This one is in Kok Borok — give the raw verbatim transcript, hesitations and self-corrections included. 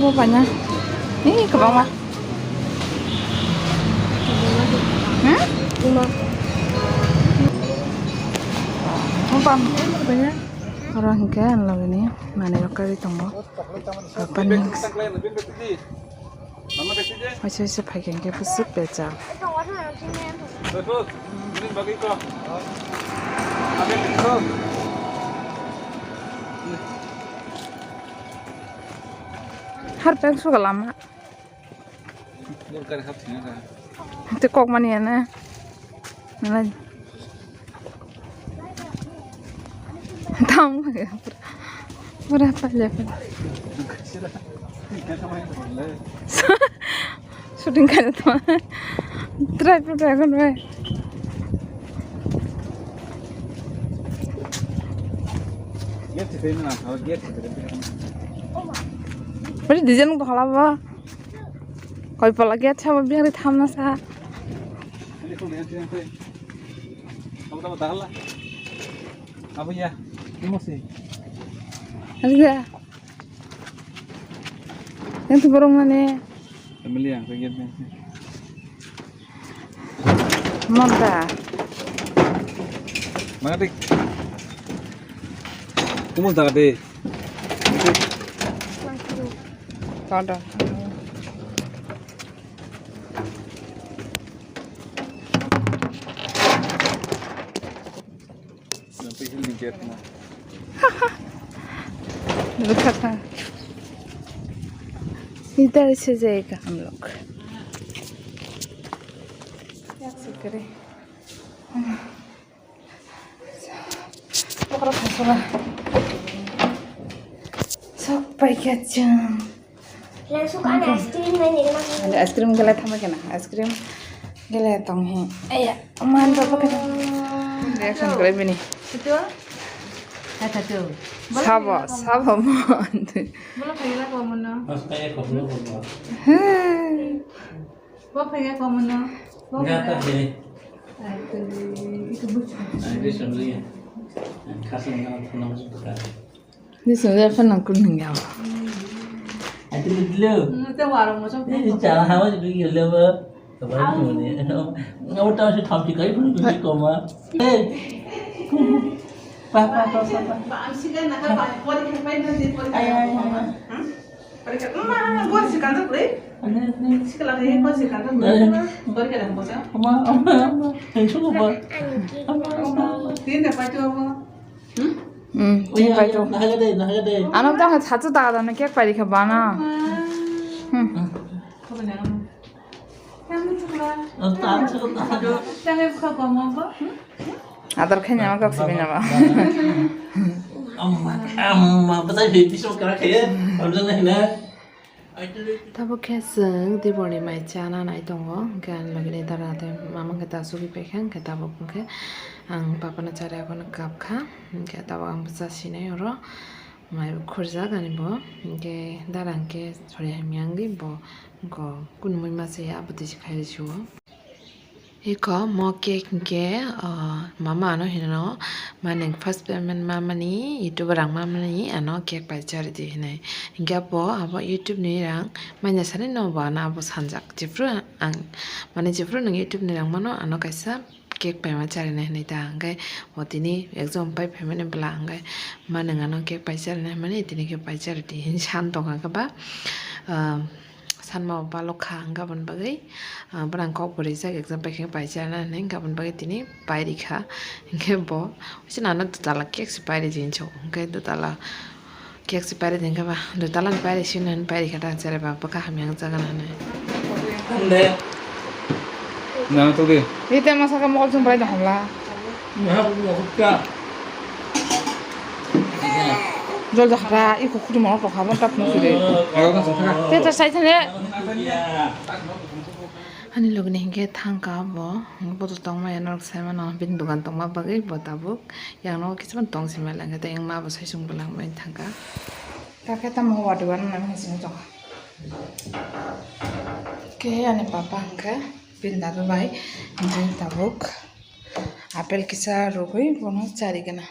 Bo bana. Ni kwbangma. Hmm? Bo bam. Oro hinkhe ang logini manwi rok kari tongo. Papa ni. Waisa waisa phaikha hinkhe bwswk bejal. Har pek suka lama. Te kok mani ane. Nalai. Tam lage. Pura, pura pale pale. Shooting kare to. Try photo এখন ভাই. Bari design ko halabo. Koi pala gate sabo biang ri thamna sa. Abo ya, imo se. Aja. Yang tu borong mane. Family yang ke gate ni. Monta. Mana dik? Kumus dah deh. Tonton. देखा था, इधर से जाएगा हम लोग। क्या से करें? Sok paikha chwng. Langsung ada es krim nai nini mah. Ada es krim gele thama kena. Es krim gele tong he. Aya, man ba pakai. Reaction kore bini. Itu? Kata tu. Sabo, sabo mo. Bola kaya ko mono. Mas kaya ko mono. He. Bo phaiya komono. Bo Gata phaiya. Bini. Ai, tuli, itu bucu. Ai, dia sendiri. Khasnya nang tenang juga. Dia sendiri apa nang kuning ya? Ai, tuli dulu. Hmm, itu warung macam Eh, itu. Cara hawa juga gila ba. Kemarin tuh nih. Nggak tahu sih, tapi kayak pun tuh koma. Eh. Pak, pak, pak, pak. Pak, am sih kan, nak apa? Poli kan, poli kan, poli kan. Ayo, ayo, ayo. Hmm? Poli kan, hmm, poli sih kan tuh, eh? Sikla ni ko sikla ni ko ke dan ko sa. Ama, ama, ama. Hai, suka ba? Ama, ama, ama. Tin da pa tu ko. Hmm? Hmm, tin pai to. Nahagade, nahagade. Ano ta ha chatu ta da na kek pai ka bana. Hmm. Ko na. Kamu tu la. Ang ta, ang ta. Jangan ko ko mo ko. Adar khaina ma kok sibina ba. Amma, amma, bwsai phi biso kara khe, amjang nai na. Tabuk khe chwng diborni mai chana nai tongo, hwnkhe ani logini dara tei mama wngkhe ta sugui paikha, hwnkhe tabuk wngkhe ang papano chari aphano kapkha, hwnkhe tabuk ang bwsa sinai oro mai khurjak ani bo, hwnkhe dara hwnkhe sori hamya wngwi bo wngkho kunumui masa ya abotwi se khairwi sio. Iko mo cake hwnkhe, ah, mama ano hinwi no, mane first payment mamani, YouTube rang mamani ano cake pai charidi hinwi. Hwnkhe abo, abo YouTube ni rang manya sani no bo ano abo sanjak. Jephru ang, mane jephru nwng YouTube ni rang mano ano kaisa cake paima charinai hinwi ta. Hwnkhe bo tini exam pai phaimani bwla hwnkhe ma nwng ano cake pai charinai hinmani tini khe pai charidi hinwi san tongkha khe ba, ah, sanma o balok kha hwnkhe aboni bagwi. Ah, bwrang kok bo rijak exam pai khe paisa na hinwi, hwnkhe aboni bagwi tini pai rikha. Hwnkhe bo sini ano dutala cake se pai ridi hinwi sago. Hwnkhe dutala cake se pai ridi hwnkhe ba dutala ni pai risi hinwi pai rikha ta, cherai ba bwkha hamya wng jaga na hinwi. Ande. Na to de. Ite masa ka mokol chum pai da hamla. Jol jakha ra, iko khudi mono tokha, bo ta phung sidi. Te ta sai thane. Ani logini hinkhe thangka bo, bo to tongma ya norok sai mano, bini dogan tongma bagwi bo tabuk yang no kichuman tong sima langkha, tei yang ma bo sai chung bo langmani thangka. Kakhe tamo wa dogan nang sini tongkha. Ke ani papa hinkhe bini dadu bai hinkhe tabuk apple kisa rwgwi bono chari gana.